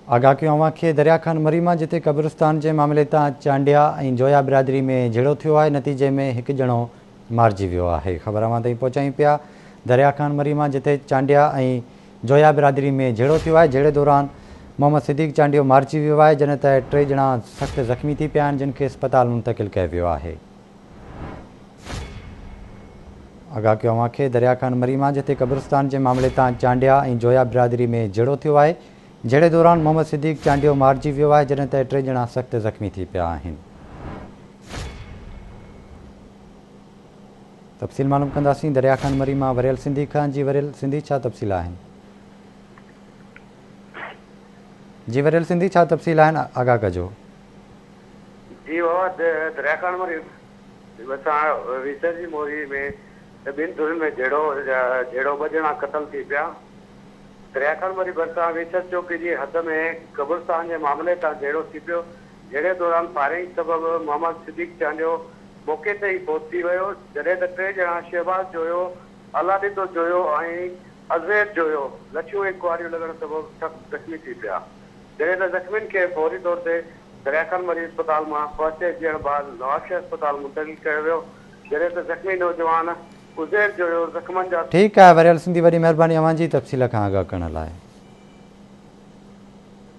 آگاهه ڪيون اوهان کي دريا خان مري مان جتي قبرستان جي معاملي تان چانڊيا ۽ جويا برادري ۾ جهيڙو ٿيو آهي نتيجي ۾ هڪ ڄڻو مارجي ويو آهي خبر اوهان تائين پهچايون پيا دريا خان مري مان جتي چانڊيا ۽ جويا برادري ۾ جهيڙو ٿيو آهي جهيڙي دوران محمد صديق چانڊيو مارجي ويو آهي جڏهن ته ٽي ڄڻا سخت زخمي ٿي پيا آهن جن کي اسپتال منتقل ڪيو ويو آهي. آگاهه ڪيو اوهان کي دريا خان مري مان جتي قبرستان جي معاملي تان چانڊيا ۽ جويا برادري ۾ جهيڙو ٿيو آهي جهيڙي دوران محمد صديق چانڊيو مارجي ويو آهي جڏهن ته ٽي ڄڻا سخت زخمي ٿي پيا آهن. تفصيل معلوم ڪنداسين دريا خان مري مان وريل سنڌي کان جي وريل سنڌي ڇا تفصيل آهن. جي وريل سنڌي ڇا تفصيل آهن آگاهه ڪجو. جي بابا دريا خان مري ڀرسان ويسر جي موري ۾ ٻن ڌرين ۾ جهيڙو جهيڙو ٻه ڄڻا قتل ٿي پيا. دريا خان مري ڀرسان ويسر چوڪي جي حد ۾ قبرستان جي معاملي تان جهيڙو ٿي پيو، جهيڙي دوران فائرنگ سبب محمد صديق چانڊيو موقعي تي ئي فوت ٿي ويو، جڏهن ته ٽي ڄڻا شهباز جويو، الله ڏتو جويو ۽ عزير جويو لٺيون ۽ ڪهاڙيون لڳڻ سبب سخت زخمي ٿي پيا. جڏهن ته زخمين کي فوري طور تي دريا خان مري اسپتال مان فرسٽ ايڊ ڏيڻ بعد نوابشاهه اسپتال منتقل ڪيو ويو، جڏهن ته زخمي نوجوان عزير جويو زخمن جا. ٺيڪ آهي وريل سنڌي وڏي مهرباني اوهان جي تفصيل کان آگاهه ڪرڻ لاء.